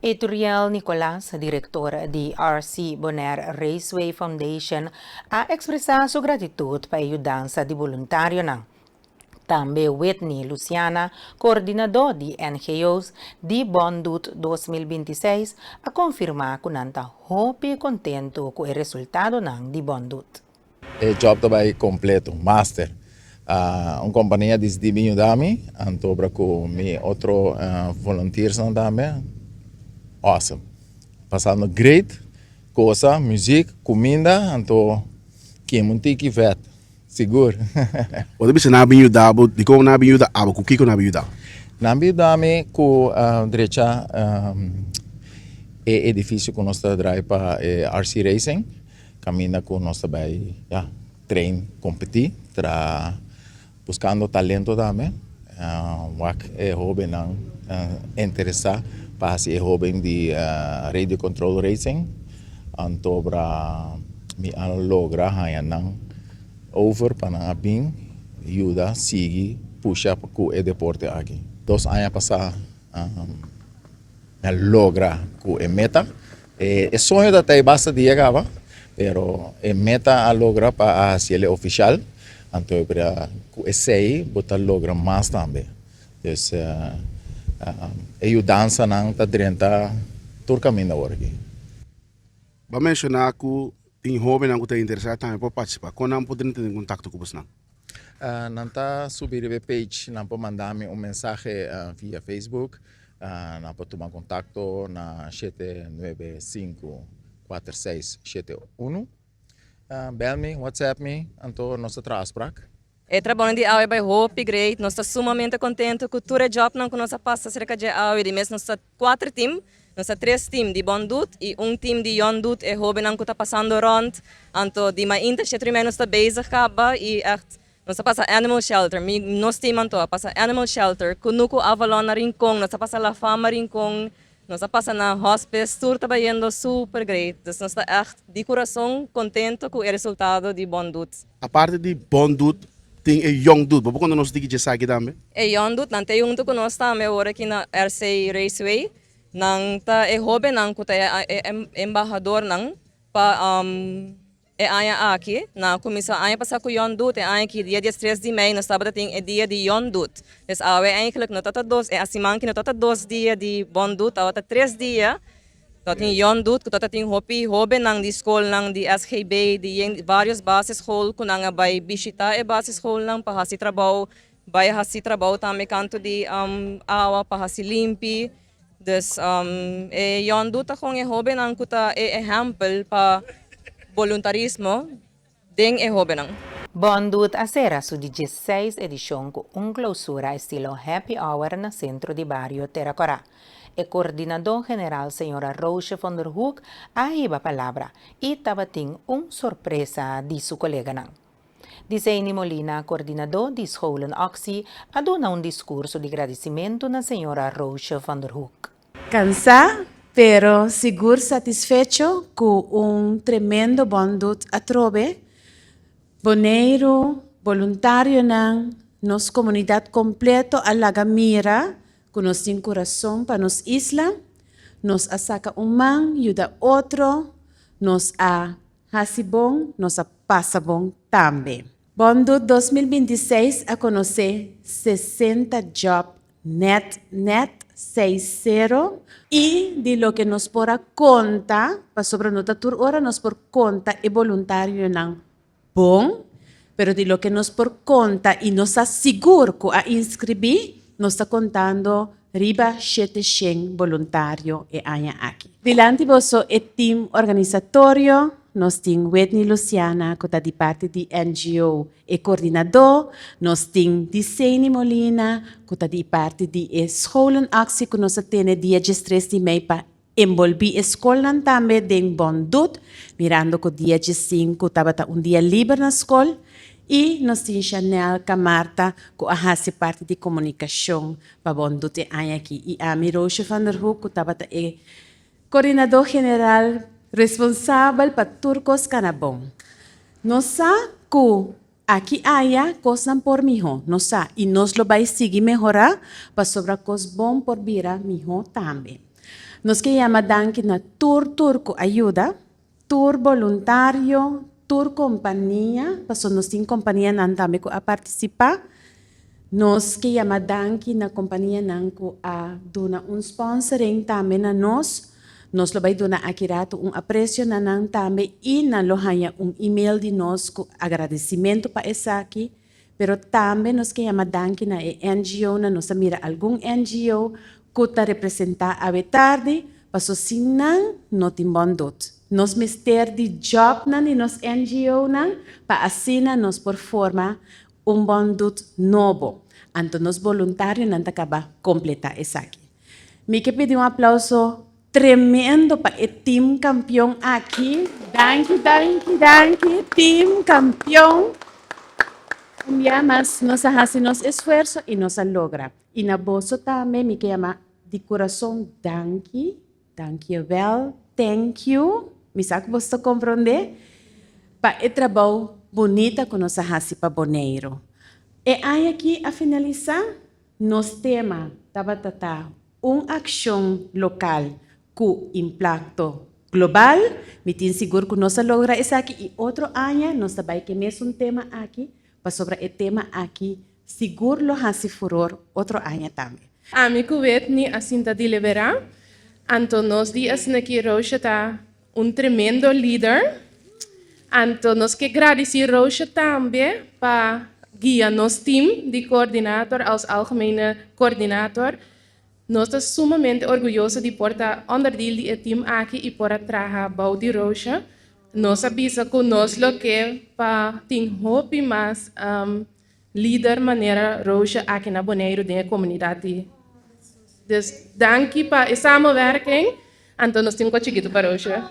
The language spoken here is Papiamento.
Eturiel Nicolas, direktor di RC Bonaire Raceway Foundation, a ekspresá su gratitut pa e yudansa di boluntarionan. Tambe Whitney Luciana, koordinadó di NGO's di Bondut 2026, a konfirmá ku nan ta hopi kontentu ku e resultadonan di Bondut. E job ta bai kompleto, master. Un kompania disidí bin yuda mi, anto obra ku mi otro volunteersnan tambe. Awesome. Pasando great, kosa, muziek, kuminda, anto kima un tiki vet, sigur. Bo ta bisa nan a bin yuda bo, dikon nan a bin yuda abo? Ku kiko nan a bin yuda bo? Nan a bin yuda mi ku drecha e edifisio ku nos ta drai pa e RC Racing. Caminda cu nos ta bay ya train competi tra buscando talento tambe wak e hobennan interesa pa haci e hoben di radio control racing anto bra mi a logra haya nan over pa nan a bin yuda sigui pusha cu e deporte aki. Dos aña pasa Mi a logra ku e meta. E soño ta tei basta dia kaba, pero e meta a logra pa a hasi el ofishal. Anto e bira ku esei bo ta logra mas tambe. Dus e yudansanan ta drenta tur kaminda awor aki. Bo a menshoná ku tin hóbennan ku ta interesá tambe por partisipá. Kon nan por drenta den kontakto ku bosnan? Nan ta subi riba e page, nan por manda mi un mensahe via Facebook, nan por tuma kontakto na 7954671. Bel mi, WhatsApp mi, anto nos ta traha afsprak. E trabounan di awe bai hopi great, nos ta sumamente contento cu tur e jobnan cu nos a pasa cerca dje awe, di mes nos ta cuater team, nos ta tres team di Bon Doet y un team di Yon Doet, e hobennan cu ta pasando rond, anto di mainta sheter y mei nos ta bezig caba y echt nos a pasa Animal Shelter, mi nos team anto a pasa Animal Shelter, Cunucu Avalon na Rincon, nos a pasa La Fama Rincon, Nos a pasa na hospice, tur ta bayendo super great. Dus nos ta echt di curason contento cu e resultado di Bon Doet. Aparte di Bon Doet tin e Young Doet. Bo por conta nos un tiki dje esaki tambe? E Young Doet nan ta hunto cu nos tambe awor aki na RC Raceway. Nan ta e hobennan cu ta e embahadornan pa E aña aki, nan a kuminsá aña pasá ku Yon Doet, e aña aki dia 13 di mei nos tabata tin e dia di Yon Doet. Dus awe eigenlijk no tabata dos, e siman aki no tabata dos dia di Bon Doet, tabata tres dia. Tabatin Yon Doet ku tabata tin hopi hóbennan di skolnan di SGB, di yen vários basisschool ku nan a bai bishitá e basisschoolnan pa hasi trabou, bai hasi trabou tambe kantu di awa pa hasi limpi. Dus e yòndu ta kon e hóbennan ku ta e ehèmpel pa boluntarismo den e hóbennan. Bondut a sera su di 16 edishon ku un klousura estilo happy hour na sentro di bario Tera Kòrá. E kordinadó general señora Roosje van der Hoek a hiba palabra i tabatin un sorpresa di su koleganan. Diseini Molina, kordinadó di Scholenactie, a duna un diskurso di gradisimentu na señora Roosje van der Hoek. Kansá, pero sigur satisfecho ku un tremendo bon dut atrobe. Boneiru, boluntarionan, nos komunidat kompleto a laga mira ku nos tin kurason pa nos isla. Nos a saka un man yuda otro, nos a Hasi bon, nos a pasa bon tambe. Bondu 2026 a konosé 60 job nèt nèt seis sero i di loke nos por a konta, pasobra no ta tur ora nos por konta e boluntarionan bon, pero di loke nos por konta i nos sa sigur ku a inskribí, nos ta kontando riba 700 boluntario e aña aki. Dilanti boso e team organisatorio, nos tin Whitney Luciana ku ta di parti di NGO e koordinadó, nos tin Diseini Molina ku ta di parti di e scholenactie ku nos a tene dia 13 di mei pa enbolbí e skolnan tambe den bon dut, mirando ku dia 15 tabata un dia liber na skol, i nos tin Chanel Camarta ku a hasi parti di komunikashon pa bon dut e aña aki, i ami Roosje van der Hoek ku tabata e koordinadó general responsabel pa tur kos kana bon. Nos sa ku aki aya kosnan por mihó, nos sa, i nos lo bai sigui mehorá pasobra kos bon por bira mihó tambe. Nos ke yama danki na tur tur ku a yuda, tur boluntario, tur kompania, pasobra nos tin kompanianan tambe ku a partisipá. Nos ke yama danki na kompanianan ku a duna un sponsoring tambe na nos. Nos lo bai duna aki ratu un apresio na nan tambe i nan lo haña un email di nos ku agradesimentu pa esaki. Pero tambe nos ke yama danki na e NGO-nan. Nos a mira algun NGO ku ta representá awe tardi, paso sin nan no tin bon dot. Nos mester di jobnan di nos NGO-nan pa asina nos por forma un bon dot nobo. Anto nos boluntarionan ta kaba kompletá esaki. Mi ke pidi un aplauso tremendo pa e team kampion aki. Danki, danki, danki team kampion. Un bia mas nos a hasi nos esfuerso i nos a logra. I na boso tambe mi ke yama di kurason danki, dankjewel, thank you, mi sa ku boso ta komprondé, pa e trabou bunita ku nos a hasi pa Boneiru. E aña aki a finalisá, nos tema tabata ta Un akshon lokal ku impakto global. Mi tin sigur ku nos a logra esaki i otro aña nos ta bai ku e mesun tema aki pasobra e tema aki sigur lo hasi furor otro aña tambe. Ami ku Whitney a sinta deliberá, anto nos di asina ki Roosje ta un tremendo lider. Anto nos ke gradisí Roosje tambe pa guia nos team di coördinator als algemene coördinator. Nos ta sumamente orguyoso di por ta onderdeel di e team aki i por a traha bou di Roosje. Nos a bisa ku nos lo ke pa tin hopi mas lider manera Roosje aki na Boneiru den e komunidat di. Dus danki pa e samenwerking. Anto nos tin un kos chikitu pa Roosje.